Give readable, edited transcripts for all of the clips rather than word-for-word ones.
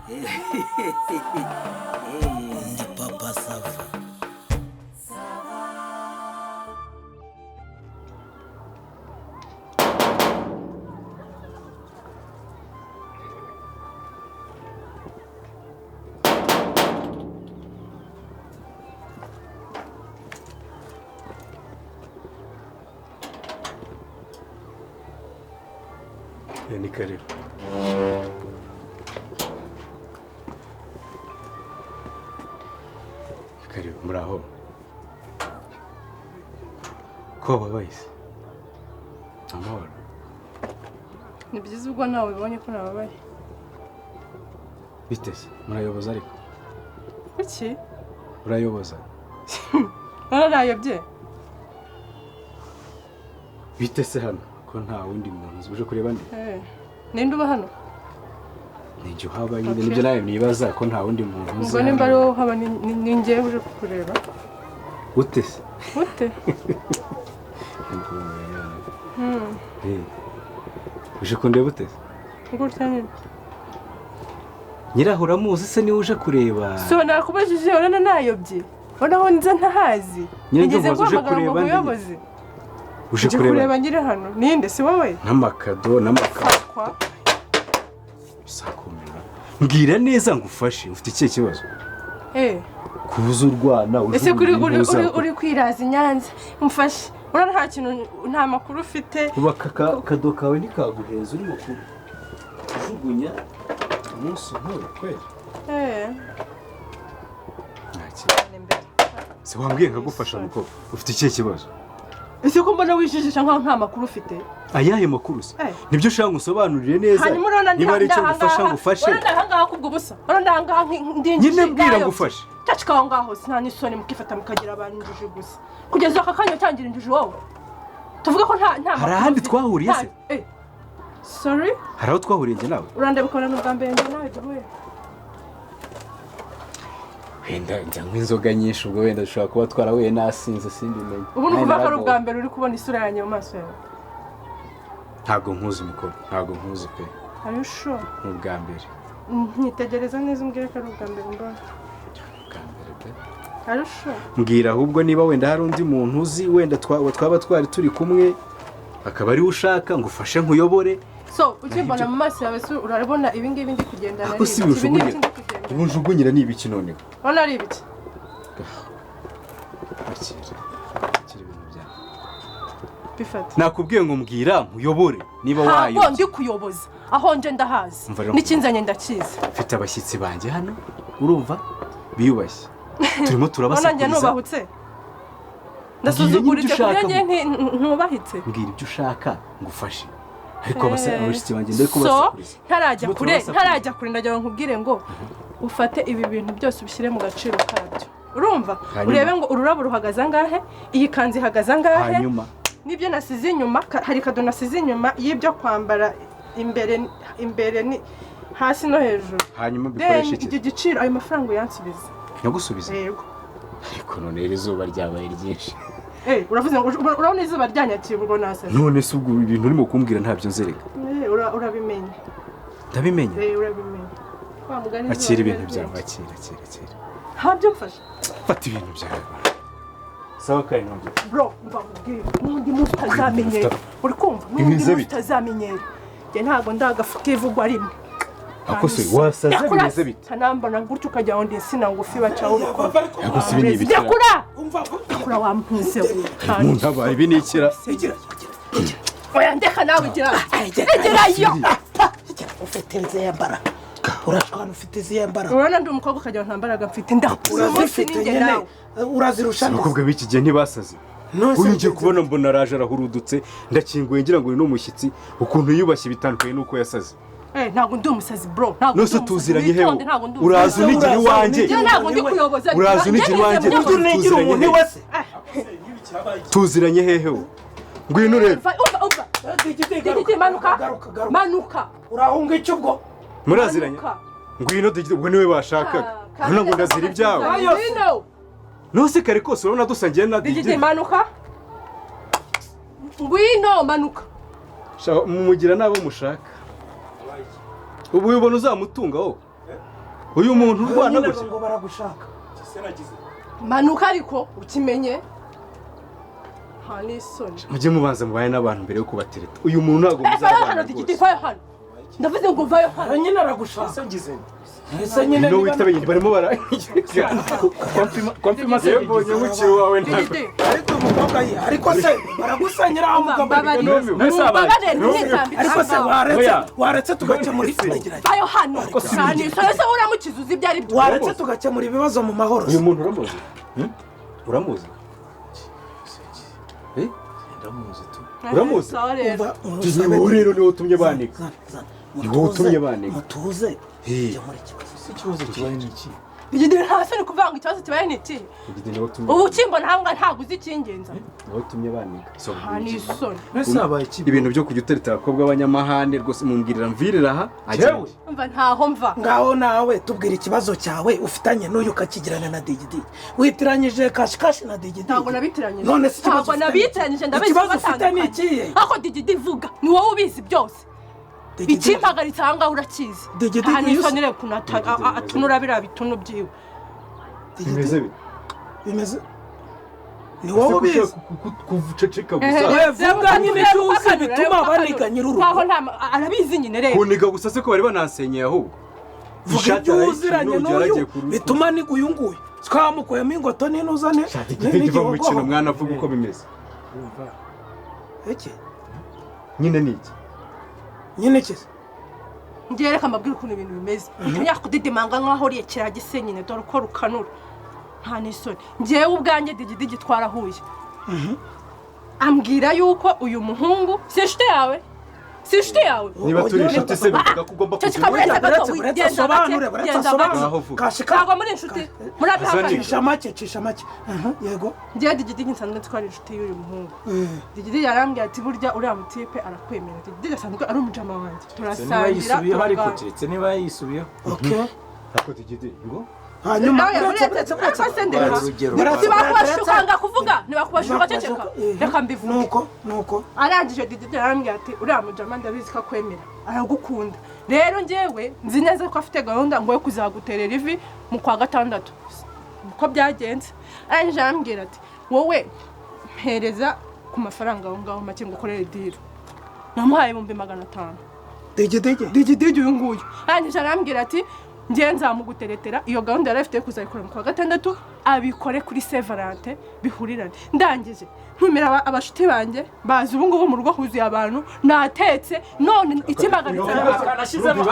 Ndi Papa Sava. Ni karibu. Karibu, muraho. Ko wabaye se? Amahoro. Ni byiza ubwo nawe ubonye ko nababaye. Bite se? Murayoboza ariko? Kuki? Urayoboza? Narayobye. Bite se hano? Ko nta wundi muntu uje kureba ndi? Ninde uba hano? Ninjye uhaba nyine, nibyo nawe nibaza ko nta wundi muntu uzi. Ubwo nimba ari wowe uhaba ni njyewe uje kukureba. Ute se? Ute? Uje kundeba ute se? Gutya nyine. Nyiraho uramuzi se niwe uje kureba? So nakubajije urabona nayobye. Urabona aho nza ntahazi. Nigeze guhamagara ngo nkuyoboze. Uje kureba nyiri hano ninde si wowe? N'amakado n'amakado. Sakumira. Mbwira neza ngufashe, ufite ikihe kibazo? Kubuza urwana uje. Ese kuri uri kwiraza Nyanza umfashe. Urabona nta kintu nta makuru ufite. Kuba kado kawe nikaguheza urimo kujugunya umunsi nk'uyu kweli. Se wambwiye nkagufasha mukobwa, ufite ikihe kibazo? Ese ko mbona wijijisha nkaho nta makuru ufite? Ayahe makuru se? Nibyo ushaka ngusobanurire neza. Niba ari icyo ngufasha ngufashe. Urabona ahangaha kubwo busa. Urabona ahangaha ndinjije. Nyine mbwira ngufashe. Cacika aho ngaho nta n'isoni mukifata mukagira abantu injiji gusa. Kugeza aka kanya utangira injiji wowe. Tuvuga ko nta makuru. Hari ahandi twahuriye se? Sorry? Hari aho twahuriye njye nawe? Urandabikora n'ubwa mbere njye nawe duhuye. Wenda njya nk'inzoga nyinshi ubwo wenda dushobora kuba twarahuye nasinze simbimenye. Ubu ni ukuvuga ko ari ubwa mbere uri kubona isura yanjye mu maso yawe. Ntabwo nkuzi mukobwa, ntabwo nkuzi pe. Are you sure? Ni ubwa mbere. Nyitegereza neza umbwire ko ari ubwa mbere mbona. Ubwa mbere pe. Are you sure? Mbwira ahubwo niba wenda hari undi muntu uzi wenda twaba twari turi kumwe akaba ari ushaka ngufashe nkuyobore. So ukimbona mu maso yawe se urabona ibi ngibi ndi kugendana n'ibiki? Ubu njugunyira ni ibiki noneho? Urabona ari ibiki? Akira ibintu byawe. Bifate. Nakubwiye ngo mbwira nkuyobore niba wayo. Ntabwo ndi kuyoboza. Aho nje ndahazi. N'ikinzanye ndakizi. Mfite abashyitsi banjye hano urumva biyubashye. Turimo turabasakuriza. Urabona nubahutse? Ndasuzuguritse kuri njye ntubahitse. Mbwira ibyo ushaka ngufashe. Ariko abashyitsi banjye ndari kubasakuriza. Ntarajya kure ndagira ngo nkubwire ngo ufate ibi bintu byose ubishyire mu gaciro kabyo. Urumva? Urebe ngo ururabo ruhagaze angahe, iyi kanzu ihagaze angahe. Hanyuma nibyo nasize inyuma, hari kado nasize inyuma y'ibyo kwambara imbere ni hasi no hejuru. Hanyuma bikoreshe iki? Icyo giciro ayo mafaranga uyansubiza. Nagusubiza? Yego. Ariko none iri zuba ryabaye ryinshi. Uravuze ngo urabona izuba ryanyakiye ubwo nasaze. None se ubwo ibintu urimo kumbwira ntabyo nzereka. Urabimenya. Ndabimenya? Urabimenya. Wa mugani akira ibintu byawe, akira. Ntabyo mfashe. Fata ibintu byawe. Sawa kai ntabyo. Bro, mva nkubwire n'undi munsi utazamenyera. Uri kumva? N'undi munsi utazamenyera. Njye ntabwo ndagafu kivugwa rimwe. Ako se wasaze bimeze bite? Tanambona gutyo ukajya ngo ndi insina ngufi bacaho urukoma. Ako se ibi ni ibiki? Ndekura! Ndekura wampuze. Umuntu abaye ibi ni ikira. Oya ndeka nawe igira. Igerayo. Ufite izihe mbaraga? Urashwana ufite izihe mbaraga? Urabona ndi umukobwa ukajya ngo nta mbaraga mfite ndakura. Urazifite nyine. Urazirusha. Abakobwa b'iki gihe ntibasaze. Uyu ngiye kubona mbona araje arahurudutse ndakinguye ngira ngo ni umushyitsi ukuntu yubashye bitandukanye n'uko yasaze. Ntabwo ndi umusazi bro. Ntabwo nose tuziranye hewe. Uraza unigira iwanjye. Ntabwo ndi kuyoboza. Uraza unigira iwanjye. Tuziranye hehe? Ngwino urebe. Umva. Digiti manuka. Manuka. Urahunga icyo ubwo? Muraziranye? Ngwino Digiti ubwo niwe bashakaga. Urabona ngo ndazira ibyawe. Nose kare kose urabona dusangiye na Digiti. Digiti manuka. Ngwino manuka. Mumugira nabo mushaka. Ubu ubona uzamutunga wowe. Uyu muntu urwana Nyine gutya ngo baragushaka. Manuka ariko ukimenye nta n'isoni. Mujye mubanza mubane n'abantu mbere yo kubatereta. Uyu muntu ntabwo Vayo muzabana hano Digidi, rwose. vayo hano, ndavuze ngo vayo hano. Nyine aragushaka. Ese nyine No niba witabiriye barimo bara Konfirmation. Yewe mbonye mukiri wawe ntabwo. Digidi, ariko uyu mukobwa ye, ariko se baragusenyera aho mugabo. mbabarire, mumbabarire, ntimwitambike Ariko se aho ngaho. waretse Oya. waretse tugakemura Vayo hano, nta n'isoni. Ese uramukiza uzi ibyo ari byo? Waretse tugakemura ibibazo mu mahoro. Uyu muntu uramuzi? Uramuzi? Eh? Uramuzi? Sawa rero. Umva, Uyu rero niwe utumye banika. Zana, zana. Ni wowe utumye banika. Mutuze. Hey. Gukemura ikibazo. Ikibazo kibaye ni iki? Digidi, nta soni kuvuga ngo ikibazo kibaye ni ikihe? Digidi niwe utumye. Ubu ukimbona hanga ntabwo uzi icyingenza. Niwe utumye banika. So, Nta n'isoni. Mbese habaye iki? Ibintu byo kujya utereta abakobwa b'abanyamahane rwose mumbwirira mvirira aha Jewe? Umva, ntaho mva. Ngaho nawe tubwira ikibazo cyawe ufitanye n'uyu ukakigirana na Digidi. Witiranyije kashikashi na Digidi. Ntabwo nabitiranyije. None se ikibazo Ntabwo ufite- nabitiranyije, ndabizi ikibazo ko ufite ni batandukanye. ikihe? Ariko Digidi, vuga, ni wowe ubizi byose. Digidi. Ikimpagaritse aha ngaha urakizi. Digidi, Nta uyu n'isoni, reba ukuntu atunura biriya bitunu byiwe. Digidi, Bimeze bite? Bimeze ni wowe ubizi. Kuceceka Ehe, gusa. We, vuga reba nyine uko icyo uzi akanura, bituma reba uko baniga akanura. nyir'urugo. Ntaho nta arabizi nyine, reba. Kuniga gusa se ko bari banansenyeye ahubwo. Vuga Ishati ibyo arayica, uziranye n'urugero yaragiye n'uyu bituma niga uyu nguyu twamukuyemo ingoto n'inuzane. Digidi va mu mikino mwana, avuga uko bimeze. Iki Nyine ni iki? Nyine iki? Ngiye, reka mbabwire ukuntu ibintu bimeze. Yakudidimanga nkaho uriye kiriya gisenyine, dore uko rukanura, nta n'isoni. Ngewe ubwanjye Digidigi twarahuye, ambwira yuko uyu muhungu si inshuti yawe, si inshuti yawe. Niba turi inshuti se bivuga ko ugomba Cyo kujya kikaburetse gato, Buretse, buretse genda gake, asobanure, buretse genda gake. Aho asobanure. vuga. Kashika. Ntabwo muri inshuti, murabihakana. Cisha make, cisha make. Aha, yego. Ngewe Digidigi nsanzwe nzi ko ari inshuti y'uyu muhungu. Digidigi yarambwiye ati burya uriya mutipe arakwemera. Digidigi asanzwe ari umujama wanjye, Niba turasangira, yisubiyeho ariko turaganira. keretse niba yisubiyeho. Okay. Ariko Digidi ngo Hanyuma Nawe buretse, buretse, buretse, buretse. ariko se ndeba. Urugero. Buretse, Ntibakubashukanga kuvuga, ntibakubashuka, ceceka, reka mbivuge. Nuko nuko. Arangije Digidi arambwira ati uriya mujama ndabizi ko akwemera, aragukunda. Rero njyewe nzi neza ko afite gahunda ngo yo kuzaguterera ivi mu kwa gatandatu. Uko byagenze, arangije arambwira ati wowe mpereza ku mafaranga aho ngaho make ngo ukorere deal. Namuhaye 500,000. Digidigi. Digidigi uyu nguyu arangije arambwira ati njye nzamuguteretera, iyo gahunda yari afite yo kuzayikora mu kwa gatandatu abikore kuri Saint Valentin bihurirane. Ndangije ntumira abashuti banjye bazi, ubu ngubu mu rugo huzuye abantu, natetse none ikimpagaritse. Akanashyizemo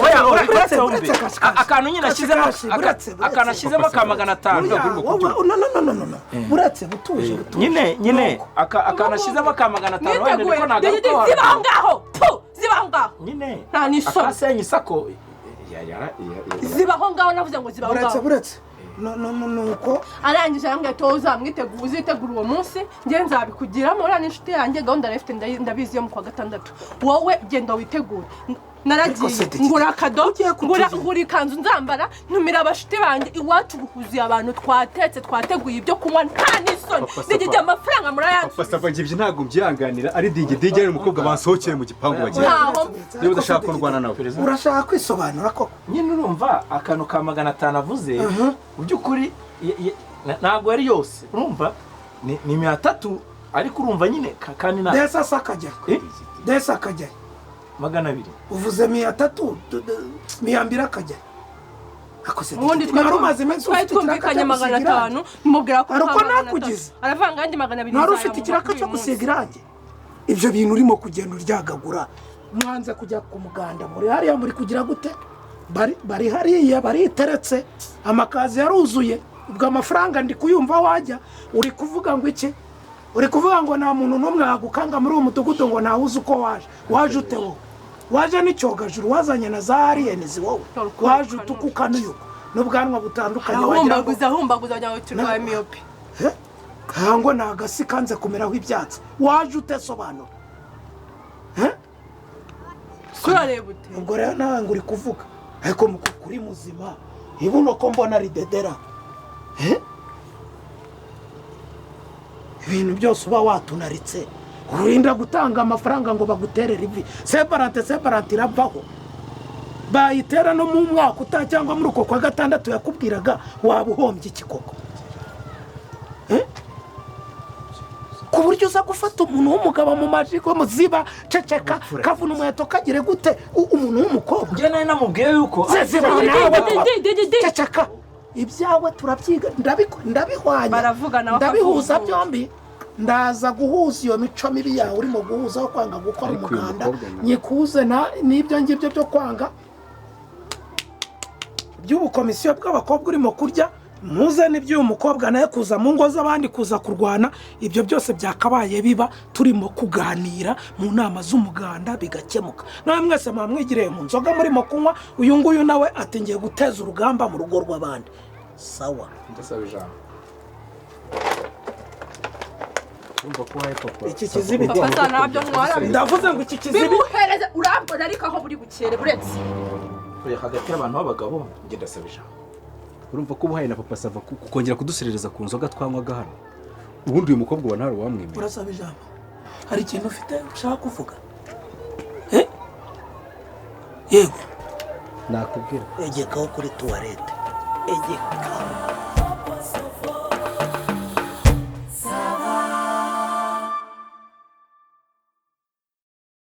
oya, uretse Buretse, wumve. buretse, kashikashi. Akantu nyine ashyizemo Kashikashi, buretse, buretse. akantu ashyizemo ka 500. Oya, wowe, no, no, no, no, no, no. Buretse, butuje, butuje. Nyine akantu ashyizemo ka 500 wenda Niteguye niko Digidi, nagarukaho. ziba aho ngaho pu, ziba aho ngaho. Nyine Nta n'isoni. akasenya isako Ziba aho ngaho, navuze ngo ziba aho Buretse, ngaho. buretse. No, no, no, nuko. Arangije arambwira ati wowe uzamwitegura, uzitegura uwo munsi, njye nzabikugiramo, uriya n'inshuti yanjye, gahunda arayifite, ndabizi yo mu kwa gatandatu, wowe genda witegure. Ariko se Naragiye Digidi, ngura akado, ugiye ngura kutugira- ngura ikanzu nzambara, ntumira abashuti banjye, iwacu huzuye abantu, twatetse, twateguye ibyo kunywa, nta n'isoni. Papa, Digidi, amafaranga murayansubiza. Papa Sava, ibyo ntabwo mbyihanganira. Ari Digidigi ari umukobwa bansohokeye mu gipangu bagiye. Ntaho. Niba udashaka ko ndwana nawe. Urashaka kwisobanura koko? Nyine urumva akantu ka 500 avuze, mu by'ukuri ntabwo ari yose, urumva ni 300, ariko urumva nyine kandi na Desa se akajya? Eh? Desa akajya? 200. Uvuze 300, 200 akajya? Akoze Ubundi Digidi, wari umaze iminsi twari ufite ikiraka twumvikanye cyo magana gusiga irangi. atanu, mubwira ko Hari uko nta 500. nakugize. Aravanga andi 200 Wari nzayamuha ufite ikiraka kuri cyo uyu munsi. gusiga irangi. Ibyo bintu urimo kugenda uryagagura, mwanze kujya ku muganda, muri hariya muri kugira gute? Bari hariya bariteretse, amakazi yaruzuye. Ubwo amafaranga ndi kuyumva wajya uri kuvuga ngo iki? Uri kuvuga ngo nta muntu n'umwe wagukanga muri uwo mudugudu, ngo ntawuzi uko waje. Waje ute wowe? Waje n'icyogajuru wazanye na za ariyenizi wowe? Waje utukukanuyuko n'ubwanwa butandukanye wagira ngo Ahumbaguza, ahumbaguza wagira ngo turwaye miyopi. He? Kango ni agasi kanze kumeraho ibyatsi. Waje ute? Sobanura. He? Turareba ute? Ubwo rero nawe ngo uri kuvuga, ariko mu kuri muzima ibuno ko mbona ridedera. He? Ibintu byose uba watunaritse, urinda gutanga amafaranga ngo baguterere ivi. Separate, separate iravaho. Bayitera no mu mwaka utaha cyangwa muri uko kwa gatandatu yakubwiraga, waba uhombye iki koko? Eh? Ku buryo uza gufata umuntu w'umugabo mu majigo muziba, ceceka, kavuna umuheto, kagire gute, umuntu w'umukobwa. Njye nari namubwiye yuko Ziba Di- nawe. di- di- di- di. Ceceka, ibyawe turabyiga, ndabihwanya. Baravugana ndabihuza bakavuga. byombi. Ndaza guhuza iyo mico mibi yawe urimo guhuza aho kwanga gukora Ariko uyu umuganda, mukobwa nawe- nyikuze n'ibyo ngibyo byo kwanga by'ubukomisiyo bw'abakobwa urimo kurya, muze n'iby'uyu mukobwa nawe kuza mu ngo z'abandi kuza kurwana. Ibyo byose byakabaye biba turimo kuganira mu nama z'umuganda bigakemuka. Nawe mwese mwamwigiriye mu nzoga murimo kunywa, uyu nguyu nawe ati ngiye guteza urugamba mu rugo rw'abandi. Sawa. Ndasaba ijambo. Urumva ko uhaye papa. Iki kizibiti. Papa, sa ntabyo ntwara. Ndavuze ngo iki kizibi. Bimuhereze, urambona ariko aho buri bukere buretse. Oya, hagati y'abantu b'abagabo, njye ndasaba ijambo. Urumva ko ubuhaye na papa Sava kongera kuduserereza ku nzoga twanywaga hano. Ubundi uyu mukobwa ubona hari uwamwemera? Urasaba ijambo, hari ikintu ufite ushaka kuvuga? Eh? Yego. Nakubwira. Egekaho kuri tuwarete, egekaho.